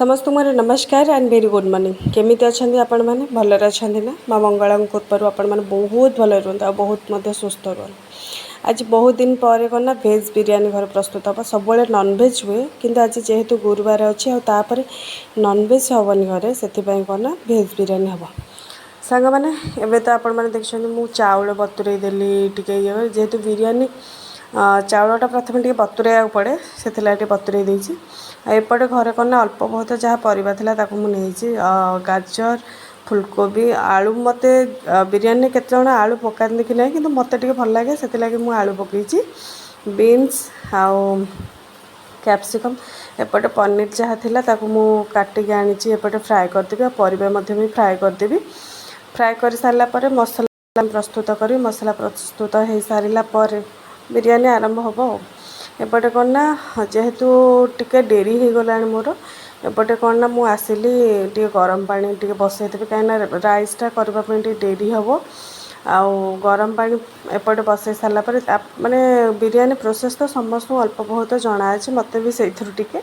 ସମସ୍ତଙ୍କୁ ମୋର ନମସ୍କାର ଆଣ୍ଡ ଭେରି ଗୁଡ଼୍ ମର୍ଣ୍ଣିଂ। କେମିତି ଅଛନ୍ତି ଆପଣମାନେ? ଭଲରେ ଅଛନ୍ତି ନା? ମା ମଙ୍ଗଳାଙ୍କ କୃପାରୁ ଆପଣମାନେ ବହୁତ ଭଲରେ ରୁହନ୍ତୁ ଆଉ ବହୁତ ମଧ୍ୟ ସୁସ୍ଥ ରୁହନ୍ତୁ। ଆଜି ବହୁତ ଦିନ ପରେ କ'ଣ ନା ଭେଜ୍ ବିରିୟାନୀ ଘରେ ପ୍ରସ୍ତୁତ ହେବ। ସବୁବେଳେ ନନଭେଜ୍ ହୁଏ, କିନ୍ତୁ ଆଜି ଯେହେତୁ ଗୁରୁବାର ଅଛି ଆଉ ତାପରେ ନନଭେଜ୍ ହେବନି ଘରେ, ସେଥିପାଇଁ କ'ଣ ନା ଭେଜ୍ ବିରିୟାନୀ ହେବ। ସାଙ୍ଗମାନେ, ଏବେ ତ ଆପଣମାନେ ଦେଖିଛନ୍ତି, ମୁଁ ଚାଉଳ ବତୁରେଇ ଦେଲି ଟିକେ ଇଏ, ଯେହେତୁ ବିରିୟାନୀ ଚାଉଳଟା ପ୍ରଥମେ ଟିକେ ବତୁରେଇବାକୁ ପଡ଼େ, ସେଥିଲାଗି ଟିକେ ବତୁରେଇ ଦେଇଛି। ଆଉ ଏପଟେ ଘରେ କ'ଣ ନା ଅଳ୍ପ ବହୁତ ଯାହା ପରିବା ଥିଲା, ତାକୁ ମୁଁ ନେଇଛି। ଗାଜର, ଫୁଲକୋବି, ଆଳୁ। ମୋତେ ବିରିୟାନୀରେ କେତେଜଣ ଆଳୁ ପକାନ୍ତି କି ନାହିଁ, କିନ୍ତୁ ମୋତେ ଟିକେ ଭଲ ଲାଗେ, ସେଥିଲାଗି ମୁଁ ଆଳୁ ପକାଇଛି, ବିନ୍ସ ଆଉ କ୍ୟାପ୍ସିକମ୍। ଏପଟେ ପନିର ଯାହା ଥିଲା, ତାକୁ ମୁଁ କାଟିକି ଆଣିଛି। ଏପଟେ ଫ୍ରାଏ କରିଦେବି ଆଉ ପରିବା ମଧ୍ୟ ବି ଫ୍ରାଏ କରିଦେବି। ଫ୍ରାଏ କରିସାରିଲା ପରେ ମସଲା ପ୍ରସ୍ତୁତ କରି, ମସଲା ପ୍ରସ୍ତୁତ ହେଇସାରିଲା ପରେ ବିରିୟାନୀ ଆରମ୍ଭ ହେବ। ଆଉ ଏପଟେ କ'ଣ ନା ଯେହେତୁ ଟିକେ ଡେରି ହେଇଗଲାଣି ମୋର, ଏପଟେ କ'ଣ ନା ମୁଁ ଆସିଲି ଟିକେ ଗରମ ପାଣି ଟିକେ ବସେଇଦେବି, କାହିଁକିନା ରାଇସ୍ଟା କରିବା ପାଇଁ ଟିକେ ଡେରି ହେବ। ଆଉ ଗରମ ପାଣି ଏପଟେ ବସେଇ ସାରିଲା ପରେ, ମାନେ ବିରିୟାନୀ ପ୍ରୋସେସ୍ ତ ସମସ୍ତଙ୍କୁ ଅଳ୍ପ ବହୁତ ଜଣା ଅଛି, ମୋତେ ବି ସେଇଥିରୁ ଟିକେ।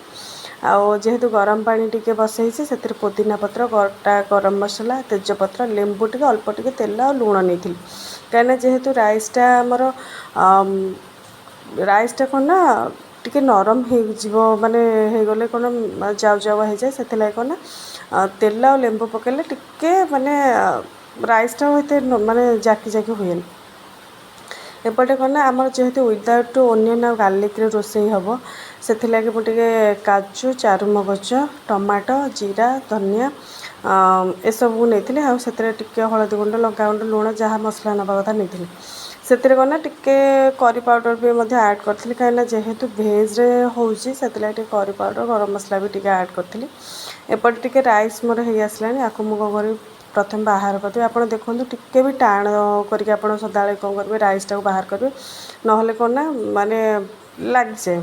ଆଉ ଯେହେତୁ ଗରମ ପାଣି ଟିକେ ବସେଇଛି, ସେଥିରେ ପୋଦିନା ପତ୍ର, ଗୋଟା ଗରମ ମସଲା, ତେଜପତ୍ର, ଲେମ୍ବୁ ଟିକେ, ଅଳ୍ପ ଟିକେ ତେଲ ଆଉ ଲୁଣ ନେଇଥିଲି। କାହିଁକିନା ଯେହେତୁ ରାଇସ୍ଟା ଆମର, ରାଇସ୍ଟା କ'ଣ ନା ଟିକେ ନରମ ହେଇଯିବ, ମାନେ ହେଇଗଲେ କ'ଣ ଯାଉ ଯାଉ ହେଇଯାଏ। ସେଥିଲାଗି କ'ଣ ନା ତେଲ ଆଉ ଲେମ୍ବୁ ପକାଇଲେ ଟିକେ ମାନେ ରାଇସ୍ଟା ଏତେ ମାନେ ଜାକି ଜାକି ହୁଏନି। ଏପଟେ କ'ଣ ନା ଆମର ଯେହେତୁ ୱିଦାଉଟ୍ ଓନିଅନ୍ ଆଉ ଗାର୍ଲିକ୍ରେ ରୋଷେଇ ହେବ, ସେଥିଲାଗି ମୁଁ ଟିକେ କାଜୁ, ଚାରୁମଗଜ, ଟମାଟୋ, ଜିରା, ଧନିଆ ଏସବୁ ନେଇଥିଲି। ଆଉ ସେଥିରେ ଟିକେ ହଳଦୀ ଗୁଣ୍ଡ, ଲଙ୍କା ଗୁଣ୍ଡ, ଲୁଣ, ଯାହା ମସଲା ନେବା କଥା ନେଇଥିଲି। ସେଥିରେ କ'ଣ ନା ଟିକେ କରି ପାଉଡ଼ର ବି ମଧ୍ୟ ଆଡ଼୍ କରିଥିଲି, କାହିଁକିନା ଯେହେତୁ ଭେଜ୍ରେ ହେଉଛି, ସେଥିଲାଗି ଟିକେ କରି ପାଉଡ଼ର, ଗରମ ମସଲା ବି ଟିକେ ଆଡ଼୍ କରିଥିଲି। ଏପଟେ ଟିକେ ରାଇସ୍ ମୋର ହେଇ ଆସିଲାଣି। ଆକୁ ମୁଁ କ'ଣ କରିବି, ପ୍ରଥମେ ବାହାର କରିଦେବି। ଆପଣ ଦେଖନ୍ତୁ, ଟିକେ ବି ଟାଣ କରିକି ଆପଣ ସଦାବେଳେ କ'ଣ କରିବେ, ରାଇସ୍ଟାକୁ ବାହାର କରିବେ, ନହେଲେ କ'ଣ ନା ମାନେ ଲାଗିଯାଏ।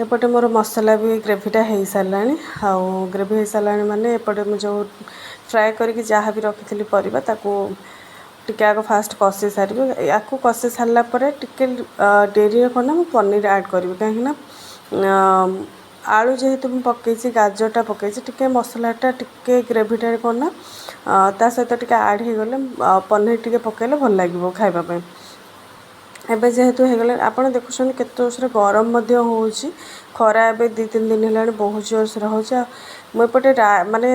ଏପଟେ ମୋର ମସଲା ବି ଗ୍ରେଭିଟା ହେଇସାରିଲାଣି। ଆଉ ଗ୍ରେଭି ହେଇସାରିଲାଣି, ମାନେ ଏପଟେ ମୁଁ ଯେଉଁ ଫ୍ରାଏ କରିକି ଯାହା ବି ରଖିଥିଲି ପରିବା, ତାକୁ ଟିକେ ଆଗ ଫାଷ୍ଟ କଷି ସାରିବି। ୟାକୁ କଷି ସାରିଲା ପରେ ଟିକେ ଡେରିରେ କ'ଣ ନା ମୁଁ ପନିର ଆଡ଼୍ କରିବି, କାହିଁକିନା ଆଳୁ ଯେହେତୁ ମୁଁ ପକାଇଛି, ଗାଜରଟା ପକାଇଛି, ଟିକେ ମସଲାଟା ଟିକେ ଗ୍ରେଭିଟାରେ କ'ଣ ନା ତା ସହିତ ଟିକେ ଆଡ଼୍ ହେଇଗଲେ ପନିର ଟିକେ ପକାଇଲେ ଭଲ ଲାଗିବ ଖାଇବା ପାଇଁ। ଏବେ ଯେହେତୁ ହେଇଗଲେ, ଆପଣ ଦେଖୁଛନ୍ତି କେତେ ଜୋରସରେ ଗରମ ମଧ୍ୟ ହେଉଛି। ଖରା ଏବେ 2-3 ଦିନ ହେଲାଣି ବହୁତ ଜୋରସରେ ହେଉଛି। ଆଉ ମୁଁ ଏପଟେ ମାନେ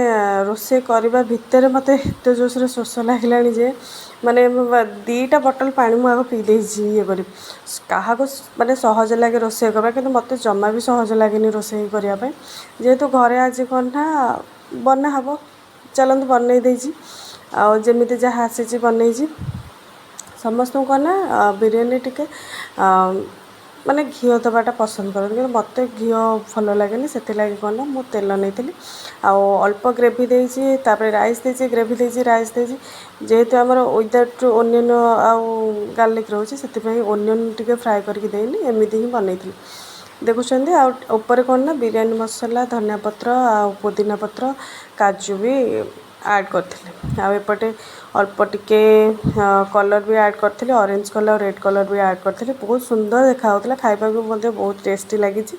ରୋଷେଇ କରିବା ଭିତରେ ମୋତେ ଏତେ ଜୋରସରେ ଶୋଷ ଲାଗିଲାଣି ଯେ ମାନେ 2ଟା ବଟଲ୍ ପାଣି ମୁଁ ଆଗ ପିଇ ଦେଇଛି। ଇଏ କରି କାହାକୁ ମାନେ ସହଜ ଲାଗେ ରୋଷେଇ କରିବା, କିନ୍ତୁ ମୋତେ ଜମା ବି ସହଜ ଲାଗେନି ରୋଷେଇ କରିବା ପାଇଁ। ଯେହେତୁ ଘରେ ଆଜି କ'ଣ ନା ବନା ହେବ, ଚାଲନ୍ତୁ ବନେଇ ଦେଇଛି। ଆଉ ଯେମିତି ଯାହା ଆସିଛି ବନେଇଛି। ସମସ୍ତଙ୍କୁ କ'ଣ ନା ବିରିୟାନୀ ଟିକେ ମାନେ ଘିଅ ଦେବାଟା ପସନ୍ଦ କରନ୍ତି, କିନ୍ତୁ ମୋତେ ଘିଅ ଭଲ ଲାଗେନି। ସେଥିଲାଗି କ'ଣ ନା ମୁଁ ତେଲ ନେଇଥିଲି ଆଉ ଅଳ୍ପ ଗ୍ରେଭି ଦେଇଛି, ତାପରେ ରାଇସ୍ ଦେଇଛି, ଗ୍ରେଭି ଦେଇଛି, ରାଇସ୍ ଦେଇଛି। ଯେହେତୁ ଆମର ୱିଦାଉଟ୍ ଓନିଅନ୍ ଆଉ ଗାର୍ଲିକ୍ ରହୁଛି, ସେଥିପାଇଁ ଓନିଅନ୍ ଟିକେ ଫ୍ରାଏ କରିକି ଦେଇନି, ଏମିତି ହିଁ ବନେଇଥିଲି, ଦେଖୁଛନ୍ତି। ଆଉ ଉପରେ କ'ଣ ନା ବିରିୟାନୀ ମସଲା, ଧନିଆ ପତ୍ର ଆଉ ପୋଦିନା ପତ୍ର, କାଜୁ ବି ଆଡ଼୍ କରିଥିଲି। ଆଉ ଏପଟେ ଅଳ୍ପ ଟିକେ କଲର୍ ବି ଆଡ଼୍ କରିଥିଲି, ଅରେଞ୍ଜ କଲର୍, ରେଡ଼୍ କଲର୍ ବି ଆଡ଼୍ କରିଥିଲି। ବହୁତ ସୁନ୍ଦର ଦେଖାହେଉଥିଲା, ଖାଇବାକୁ ମଧ୍ୟ ବହୁତ ଟେଷ୍ଟି ଲାଗିଛି।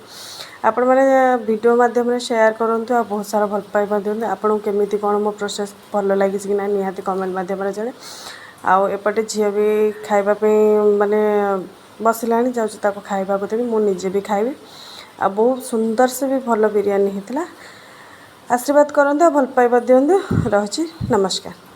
ଆପଣମାନେ ଭିଡ଼ିଓ ମାଧ୍ୟମରେ ସେୟାର କରନ୍ତୁ ଆଉ ବହୁତ ସାରା ଭଲ ପାଇବା ଦିଅନ୍ତୁ। ଆପଣଙ୍କୁ କେମିତି କ'ଣ ମୋ ପ୍ରୋସେସ୍ ଭଲ ଲାଗିଛି କି ନାହିଁ, ନିହାତି କମେଣ୍ଟ ମାଧ୍ୟମରେ ଜଣେ। ଆଉ ଏପଟେ ଝିଅ ବି ଖାଇବା ପାଇଁ ମାନେ ବସିଲାଣି, ଯାଉଛି ତାକୁ ଖାଇବାକୁ ଦେବି, ମୁଁ ନିଜେ ବି ଖାଇବି। ଆଉ ବହୁତ ସୁନ୍ଦର ସେ ବି ଭଲ ବିରିୟାନୀ ହେଇଥିଲା। ଆଶୀର୍ବାଦ କରନ୍ତୁ ଆଉ ଭଲ ପାଇବା ଦିଅନ୍ତୁ। ରହୁଛି, ନମସ୍କାର।